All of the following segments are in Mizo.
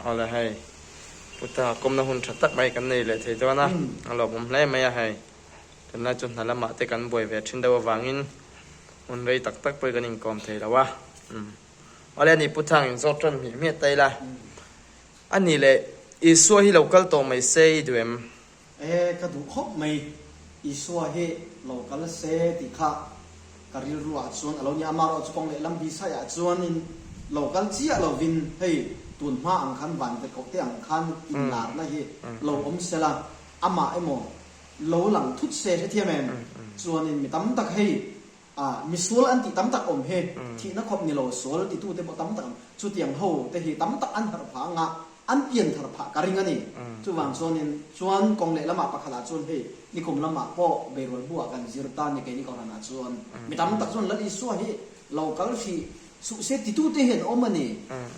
Awle hei, Puta kawmna hun tha tak mai kan nei leh thei dawn a, a lawmawm hle mai a hei. Tunlai chu hna lamah te kan buai ve thin deuh avangin hun rei tak tak pawh kan inkawm thei lo a. Awle ani Pu Thang inzawt tan hmiah hmiah ta ila. Ani leh Isua hi lo kal tawh mai se i duh em? E, ka duh khawp mai. Isua hi lo kal se tih kha ka rilru ah chuan a lo ni a, amaherawhchu kawng lehlam bisai ah chuanin lo kal chiah lovin hei tun hma ang khan van ve koh te ang khan inlarna hi lo awm sela, amah emaw lo lang thut se hrethiam em? Chuanin mi tam tak hei A, misual an tih tam tak awm hi, thihna khawp ni lo sual titute pawh tam tak awm. Chutiang ho te hi tam tak an harh phah anga an pian thar phah ka ring a ni. Chuvang chuanin chuan kawng leh lamah pakhatah chuan hei nikum lamah pawh beirual buah kan zir ta ni keini kohhranah chuan mi tam tak chuan Lal Isua hi lo kal hrih suh se titute hi an awm a ni.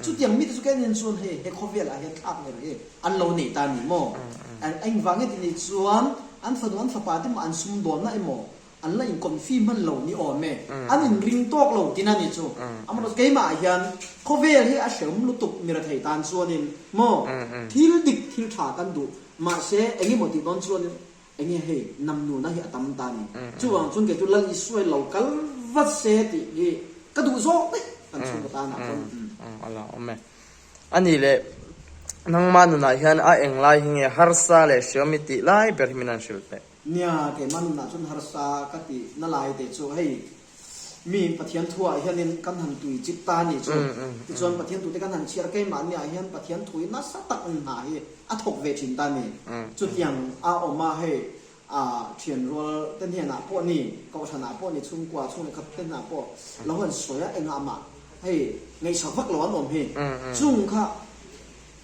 Chutiang mite chu keinin chuan hei he khawvelah hian thlak ner hi an lo nei ta ni maw? Engvang nge tih ni chuan an fanu an fapa te maw an sumdawnna emaw An la inconfi hman lo ni awm e. An inring tawk lo tin a ni chu. Amaherawhchu keimah ah hian khawvel hi a hreawm lutuk mi rethei tan chuanin maw thil dik thil tha kan duh mahse engemaw tih dawn chuanin enge hei namnuna hi a tam ta ni. Chuvang chuan kei chu Lal Isuai lo kal vat se tih hi ka duh zawk daih kan chhungkaw tanah chuan. A la awm e. A nih leh nangmah nunah hian a englai hi nge harsa leh hreawm i tih lai ber hi min han hrilh teh. Nia, keimah nunah chuan harsa ka ti na lai te chu hei mi Pathian thuah hianin kan han tui chip ta a nih chu. Tichuan Pathian tute kan han chhiar keimahni ah hian Pathian thui nasa tak in hna hi a thawk ve thin ta a ni. Chutiang a awm a hei a thian rual te hnenah pawh ni, kohhranah pawh ni, chhungkua chhung leh khat te hnenah pawh lo han sawi a engah mah hei ngaihsak vak lo an awm hi. Chung kha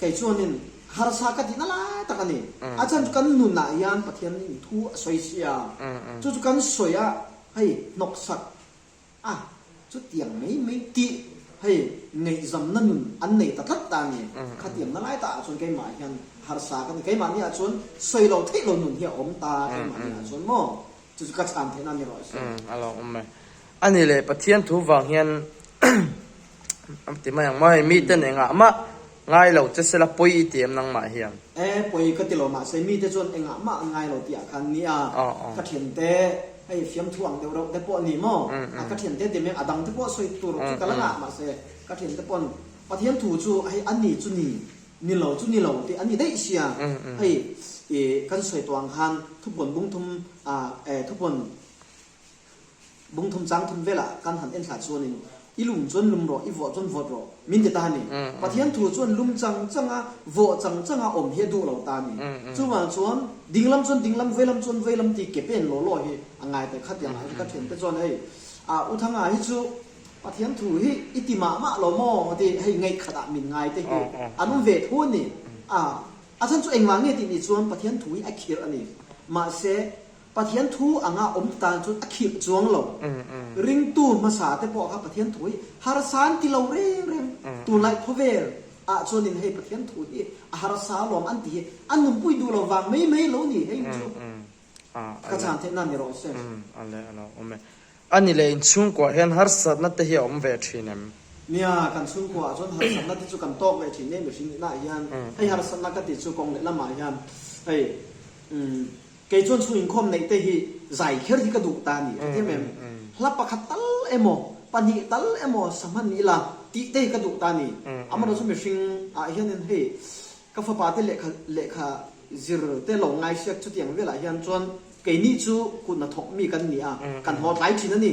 Kei chuanin harsa ka tihna lai tak a ni. A chhan chu kan nunah hian Pathian in thu a sawi sia. Chu chu kan sawi a, hei hnawksak a, chutiang mai mai tih hei ngaihzamna nun an nei ta tlat ta a ni. Khatiangna lai takah chuan keimah hian harsa ka ni. Keimahni ah chuan sawi lo theih lo nun hi a awm ta keimahni ah chuan maw? Chu chu ka chhan theihna a ni rawh se. A lo awm e. A ni leh Pathian thu vang hian ti mai ang maw hei miten engah mah ngai lo che sela pawi i ti em nangmah hian? E, pawi ka ti lo mahse mite chuan engah mah an ngai lo tih ah khan nia ka thiante hei fiamthu ang deuh reuh te pawh a ni maw? A ka thiante ti mai a dang te pawh sawi tur chu ka la ngah mahse ka thiante pawn Pathian thu chu hei a ni chu ni Ni lo chu ni lo tih a ni daih sia. Hei i kan sawi tawh ang khan thupuan bungthum ah eh thupuan bungthum chang thum velah kan han en thla chuanin i lum chuan lum rawh, i vawh chuan vawt rawh min ti ta a ni. Pathian thu chuan lum chang chang a, vawh chang chang a awm hi a duh lo ta a ni. Chuvang chuan dinglam chuan dinglam, veilam chuan veilam tih ke pen law law hi a ngai ta khatiang ah ka thiante chuan hei ah U Thanga hi chu Pathian thu hi i ti mah mah lo maw ti hei ngaihkhat ah min ngai te hi an awm ve tho a ni. A a chhan chu engvang nge tih ni chuan Pathian thu hi a khirh a ni. Mahse Pathian thu anga awm tan chuan a khirh chuang lo. Ringtu hmasa te pawh kha Pathian thu hi harsa an ti lo reng reng. Tunlai khawvel ah chuanin hei Pathian thu hi a harsa alawm an ti hi an nunpui duh lo vang mai mai lo ni hei chu ka chhan theihna ni rawh se. A le a lo awm e. A ni leh inchhungkuah hian harsatna te hi a awm ve thin em? Nia, kan chhungkuah chuan harsatna te chu kan tawk ve thin e mihring inah hian. Hei harsatna ka tih chu kawng leh lamah hian hei umm kei chuan chhung inkhawm neih te hi zai kher hi ka duh ta a ni ka ti em em. Hla pakhat tal emaw pahnih tal emaw sa hman ila tih te hi ka duh ta a ni. Amaherawhchu mihring ah hianin hei ka fapa te lehkha lehkha zir te lo ngaihriat chutiang velah hian chuan Keini chu kut hnathawk mi kan ni a, kan haw tlai thin a ni.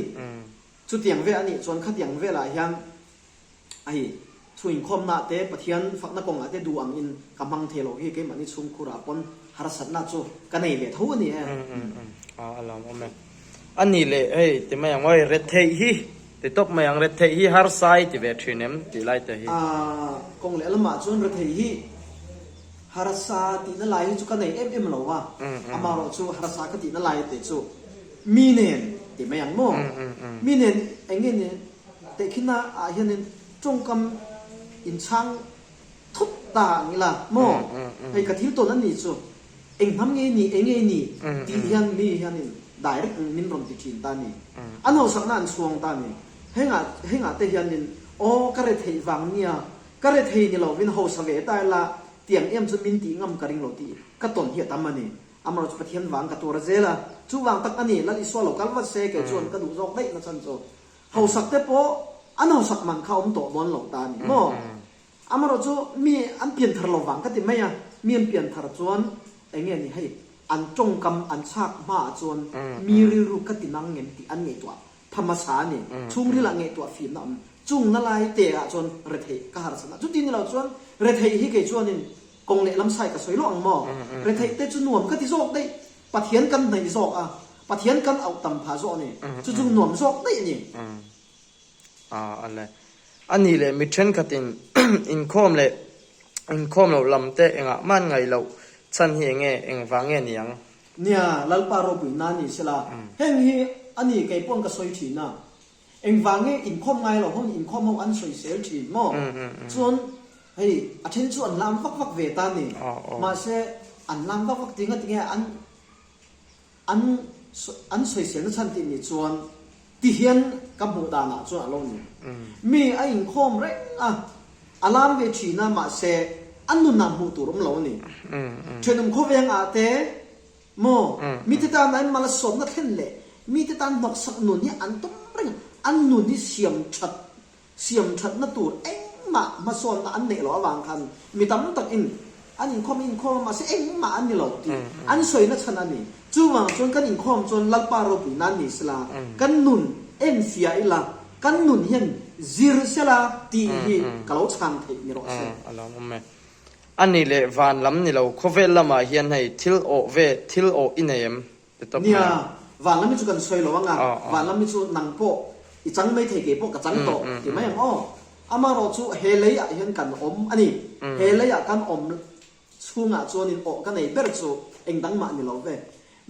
Chutiang vel a nih chuan khatiang velah hian hei thu inkhawmna te, Pathian fakna kawngah te duh angin ka hmang thei lo hi keimahni chhungkhurah pawn harsatna chu ka nei ve tho a ni e. A lawm awm e. A nih leh hei ti mai ang aw, hei retheih hi ti tawp mai ang, retheih hi harsa i ti ve thin em tih lai te hi. A kawng leh lamah chuan retheih hi Harsa tihna lai hi chu ka nei em em lo a, amaherawh chu harsa ka tihna lai te chu mi nen ti mai ang maw? Mi nen eng nge ni tehkhina ah hianin tawngkam inchhang thut ta ang ila maw? Hei ka thil tawn a nih chu eng hnam nge ni eng nge ni tih hian mi hianin direct min rawn ti thin ta a ni. An hausakna an chhuang ta a ni. Hengah hengah te hianin aw ka retheih vang nia. Ka rethei ni lovin hausa ve ta ila tiang em chu min tih ngam ka ring lo tih ka tawn hi a tam a ni. Amaherawh chu Pathian vang ka tuar zel a, chuvang tak a ni, Lal Isua lo kal vat se kei chuan ka duh zawk daih na chhan chu hausak te pawh an hausak man kha awm tawh dawn lo ta a ni maw? Amaherawh chu mi an pian thar lo vang ka ti mai a, mi an pian thar chuan eng nge ni hei an tawngkam an chhak hmaah chuan mi rilru ka ti nang ngem tih an ngaihtuah Pha hmasa a ni. Chhungril ah ngaihtuah fimna awm. Chung na lai te ah chuan retheih ka harsat a. Chuti ni lo chuan retheih hi kei chuanin kawng leh lam sai ka sawi loh ang maw? Retheih te chu nuam ka ti zawk daih. Pathian kan hnaih zawk a, Pathian kan auh tam phah zawk a ni. Chu chu nuam zawk daih a ni. A le. A nih leh mi thenkhatin inkhawm leh inkhawm loh lam te engah mah an ngaih loh chhan hi enge engvang nge ni ang? Nia, Lalpa ropui na ni sela, heng hi a ni kei pawn ka sawi thin a. Engvang nge inkhawm ngai lo ho nih inkhawm ho an sawi sel thin maw? Chuan hei a then chu an lam vak vak ve ta ni. Mahse an lam vak vak ti nga tinge an an an sawi sel na chhan tih ni chuan ti hian ka hmuh dan ah chuan a lo ni. Mi a inkhawm reng a, a lam ve thin a mahse a nun ah hmuh tur awm lo a ni. Thenawm khawveng ah te maw mite tan an mal a sawmna thlen leh mite tan hnawksak nun hi an tum reng a, an nun hi siam that siam thatna tur engmah hmasawnna an neih loh avang khan mi tam tak in an inkhawm inkhawm a mahse engmah an ni lo tih an sawina chhan a ni. Chuvang chuan kan inkhawm chuan Lalpa ropui nan ni sela kan nun enfiah ila kan nun hian zir sela tih hi ka lo chhan theih ni rawh se. A lo awm e. A nih leh van lam ni lo khawvel lamah hian hei thil awh ve thil awh i nei em? Ti tawp mai Nia, van lam hi chu kan sawi lo ang a, van lam hi chu nang pawh i chang mai thei kei pawh ka chang tawh ti mai ang aw. Amaherawh chu he lei ah hian kan awm a ni. He lei ah kan awm chhungah chuanin awh ka nei ber chu eng dang mah ni lo ve.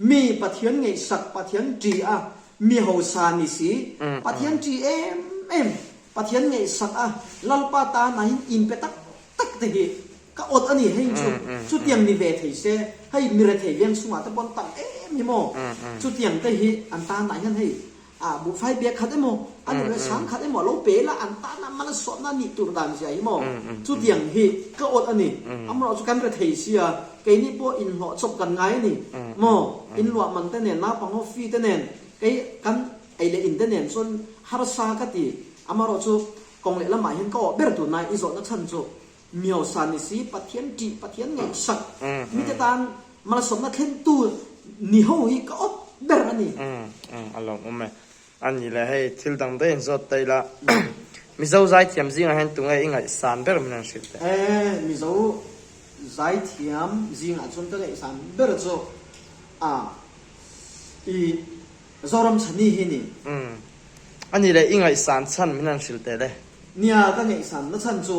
Mi Pathian ngaihsak, Pathian ṭi a, mi hausa ni si, Pathian ṭi em em, Pathian ngaihsak a, Lalpa tanah hian inpe tak tak te hi ka awt a ni hei chu chutiang ni ve thei se hei mi rethei veng chhungah te pawh an tam em hi maw chutiang te hi an tanah hian hei ah buhfai bia khat emaw a ni leh sang khat emaw a lo pe la an tanah mal a sawmna a nih tur dan zia hi maw chutiang hi ka awt a ni amaherawh chu kan rethei sia keini pawh inhlawh chawp kan ngai a ni maw inluah man te nen naupang ho fee te nen kei kan ei leh in te nen chuan harsa ka ti amaherawh chu Kawng leh lamah hian ka awh ber tunlai i zawhna chhan chu Miosa ni si, Pathian ṭih, Pathian ngaihsak, mite tan malsawmna thlentu ni ho hi ka awp ber a ni. A lawmawm e. A ni le, hei thil dang daih in zawt ta ila. Mizo zaithiam zingah hian tunge i ngaihsan ber min han hrilh teh? E, Mizo zaithiam zingah chuan ka ngaihsan ber chu a i Zoram Chhani hi ni. Umm. A nih leh i ngaihsan chhan min han hrilh teh le. Nia, ka ngaihsan na chhan chu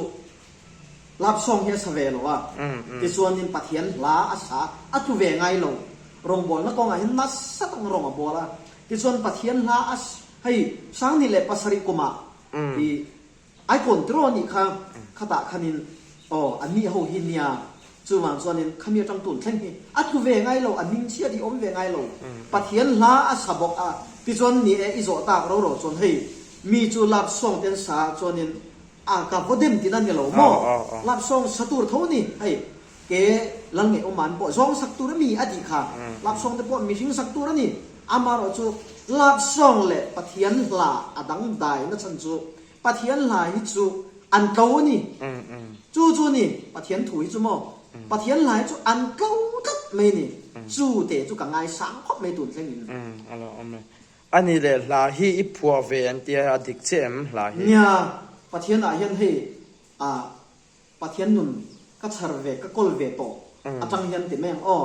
lap song hi a sa ve lo a, tichuanin Pathian hla a sa a tlu ve ngai lo. Rawngbawlna kawngah hian nasa tak rawng a bawl a, tichuan Pathian hla a hei 2007 kumah i Icon tiraw anih kha, khatah khanin aw a nih ho hi nia, chuvang chuanin khami atang tun thleng hi a tlu ve ngai lo, a hming chhiat hi awm ve ngai lo, Pathian hla a sa bawk a, tichuan ni e i zawh tak ro ro chuan hei mi chu lap song ten sa chuanin a ka vaw dem tina ni lo maw, lap song sa tur tho ni hei ke lal ngei awm an pawh zawng sak tur a mi a tih kha, lap song te pawh mihring sak tur a ni, amaherawh chu lap song leh Pathian hla a dangdai na chhan chu Pathian hla hi chu an tlo a ni. Chu chu a ni, Pathian thu hi chu maw? Pathian hla hi chu an tlo tlat mai a ni. Chu te chu ka ngaisang khawp mai tun thleng in. A lo awm e. A nih leh hla hi i phuah ve an tia a dik chiah em hla hi? Nia, Pathian ah hian hei ah Pathian nun ka chhar ve, ka kawl ve tawh atang hian ti mai ang aw.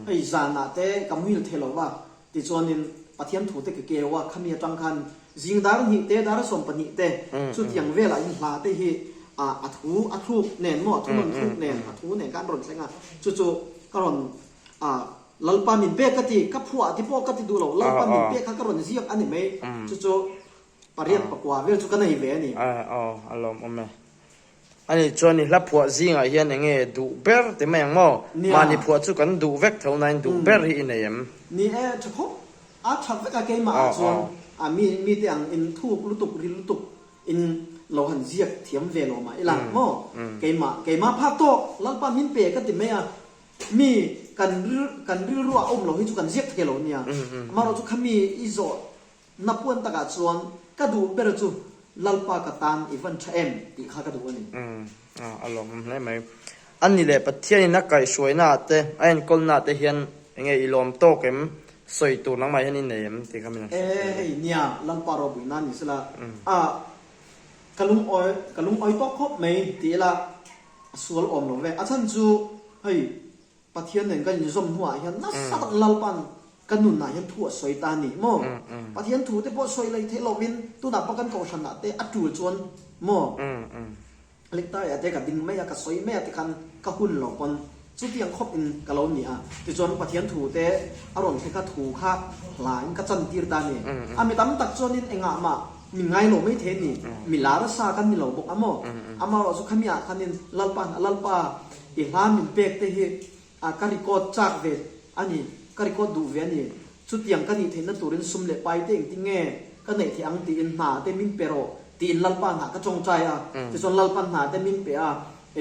Hei zanah te ka muhil thei lo va, tichuanin Pathian thu te ka keu a, khami atang khan zing dar hnih te, dar 12 te chutiang velah in hla te hi a thu a thluk nen maw, a thu nawn thluk nen, a thu nen khan rawn thleng a, chu chu ka rawn Lalpa min pek ka ti, ka phuah ti pawh ka ti duh lo, Lalpa min pek kha ka rawn ziak a ni mai, chu chu pariat pakua vel chu ka nei ve a ni. Aw, a lawmawm e. A nih chuan i hla phuah zingah hian eng nge duh ber ti mai ang maw? Mahni phuah chu kan duh vek tho nain duh ber hi i nei em? Ni e, tha khawp. A tha vek a keimah ah chuan a mi mite ang in thuk lutuk, ril lutuk in lo han ziak thiam ve lo mah ila maw? Keimah keimah phak tawk Lalpa min pe ka ti mai a, mi kan kan rilruah a awm lo hi chu kan ziak thei lo nia. Amaherawhchu kha mi i zawh na puan takah chuan ka duh ber chu Lalpa ka tan i van tha em tih kha ka duh a ni. A lawmawm hle mai. A ni leh Pathianin a kaihhruaina ah te, a enkawlna ah te hian enge i lawm tawk em? Sawi tur nangmah hian i nei em tih kha min han hrilh E hei nia, Lalpa ropuina ni sela a ka lungawi ka lungawi tawk khawp mai ti ila a sual awm lo ve. A chhan chu hei Pathian nen kan inzawm hnuah hian nasa tak Lalpa'n ka nunah hian thu a sawi ta a ni maw? Pathian thu te pawh sawi lei theih lovin tunah pawh kan kohhranah te a tul chuan maw? Lektai ah te ka ding mai a, ka sawi mai a tikhan ka hun lo pawn chutiang khawp in ka lo ni a. Tichuan Pathian thu te a rawn thlek a, thu kha hla in ka chan tir ta a ni. A mi tam tak chuanin engah mah min ngai lo mai thei a ni. Mi lar a sa kan ni lo bawk a maw? Amaherawh chu khami ah khanin Lalpa Lalpa i hla min pek te hi a ka record chak ve a ni, ka record duh ve a ni. Chutiang ka nih theihna turin sum leh pai te engtin nge ka neih theih ang tiin hna te min pe rawh tiin Lalpa hnah ka tawngtai a. Tichuan Lalpa hna te min pe a,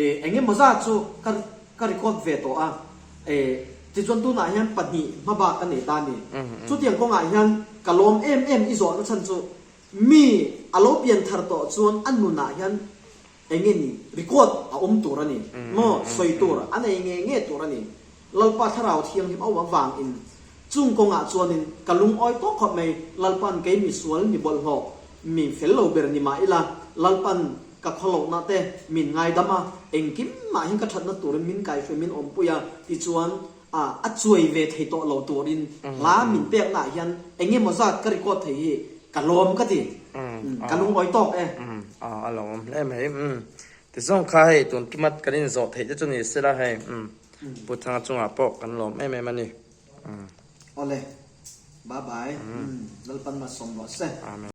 e eng emaw zat chu ka ka record ve tawh a. E tichuan tunah hian pahnih hmabak ka nei ta a ni. Chutiang kawngah hian ka lawm em em i zawhna chhan chu mi a lo pian thar tawh chuan a nunah hian Eng nge ni? Record a awm tur a ni maw? Sawi tur a nei nge nge tur a ni. Lalpa Thlarau Thianghlim a awm avangin chung kawngah chuanin ka lungawi tawk khawp mai. Lalpa'n kei mi sual, mi bawlhhlawh, mi fel lo ber ni mah ila, Lalpa'n ka khawlohna te min ngaidam a, engkim mah hian ka thatna turin min kaihruai, min awmpui a, tichuan a a chuai ve thei tawh lo turin hla min peknaah hian eng emaw zat ka record thei hi ka lawm ka ti. Ka lungawi tawk e. A lawmawm hle mai. Ti zawng kha hei tun tumat kan inzawh theih te chu ni sela hei Pu Thanga chungah pawh kan lawm em em a ni. Awle. Bye bye. Lalpan malsawm rawh se. Amen.